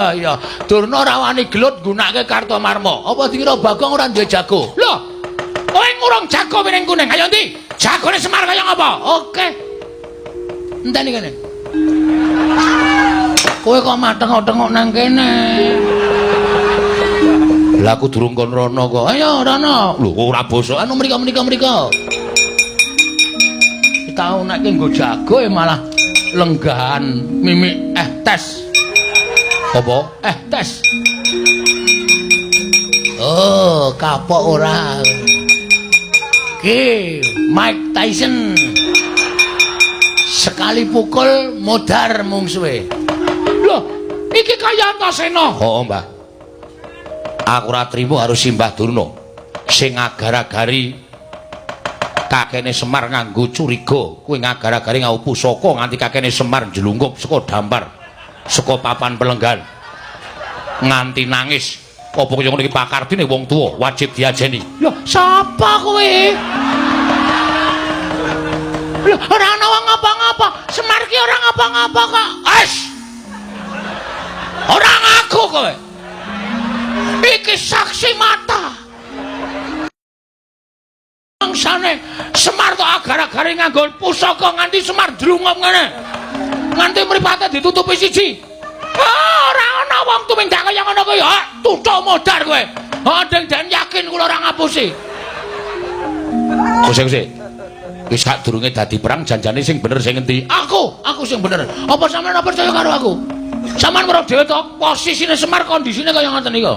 Iya, Durna ora wani gelut nggunakake Kartomarma. Apa dikira Bagong ora duwe jago? Lho, kowe ngurung jago piring kuning. Ayo ndi? Jagone Semar kaya ngapa? Oke. Enteni kene. Kowe kok mateng-tengok nang kene. Lah aku durung kon rono kok. Ayo rono. Lho ora bosok. Anu mriko mriko mriko. Tau nek nggo jago malah lenggahan mimik tes. Apa? Tes. Oh, kapok ora. Ki, Mike Tyson. Sekali pukul modar mungsuhe. Loh, iki kaya Antasena. Heeh, Mbah. Aku ora trimo karo Simbah Durna sing agar-agari kakene Semar nganggo curiga, kuwi ngagar-agari nganggo pusaka nganti kakene Semar njlungkup saka dampar, saka papan pelenggan. Nganti nangis. Apa kaya ngono iki pakardine wong tuwa wajib diajeni. Lho, sapa kowe? Lho, ora ana wong ngapa-ngapa. Semar ki ora ngapa-ngapa kok. Wes. Ora ngaku kowe. Iki saksi mata. Bangsane Semar tok agar-agare nganggo pusaka nganti Semar drungup ngene. Nganti mripate ditutupi siji. Ah, ora ana wong tumindak kaya ngono kuwi. Ha, tutuk modar kowe. Ha, deng den yakin kula ora ngapusi. Kuse-kuse. Wis sadurunge dadi perang janjane sing bener sing endi? Aku sing bener. Apa sampeyan ora percaya karo aku? Sampeyan weruh dhewe to posisine Semar kondisine kaya ngoten niku.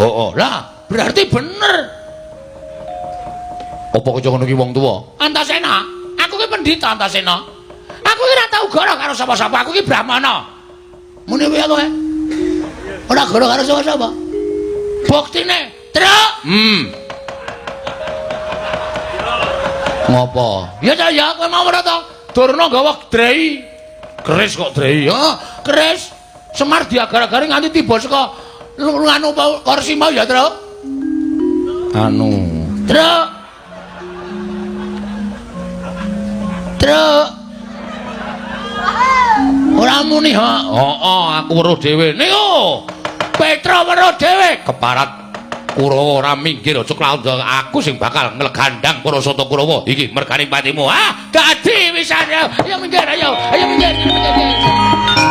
Heeh. Lah, berarti bener. Apa kaya ngono ki wong tuwa? Antasena, aku ki pendhita Antasena. Aku ki ora tau goro karo sapa-sapa, aku ki Brahmana. Muni piye kowe? Ora goro karo sapa-sapa. Buktine, Truk. Ngopo? Ya ta ya, kowe mau ora to? Durna gawa drei. Keris kok drei? Ya, keris. Semar diagar-agari nganti tiba saka nganu kursi mau ya, Truk. Anu, Truk. Truk. Ora muni ha. Heeh, aku weruh dhewe. Niku. Petra weruh dhewe keparat Kurawa ora minggir aja klaundha aku sing bakal nglegandang para sata Kurawa. Iki mergane patimu. Ah, dadi wisan. Ayo minggir, ayo. Ayo minggir, minggir.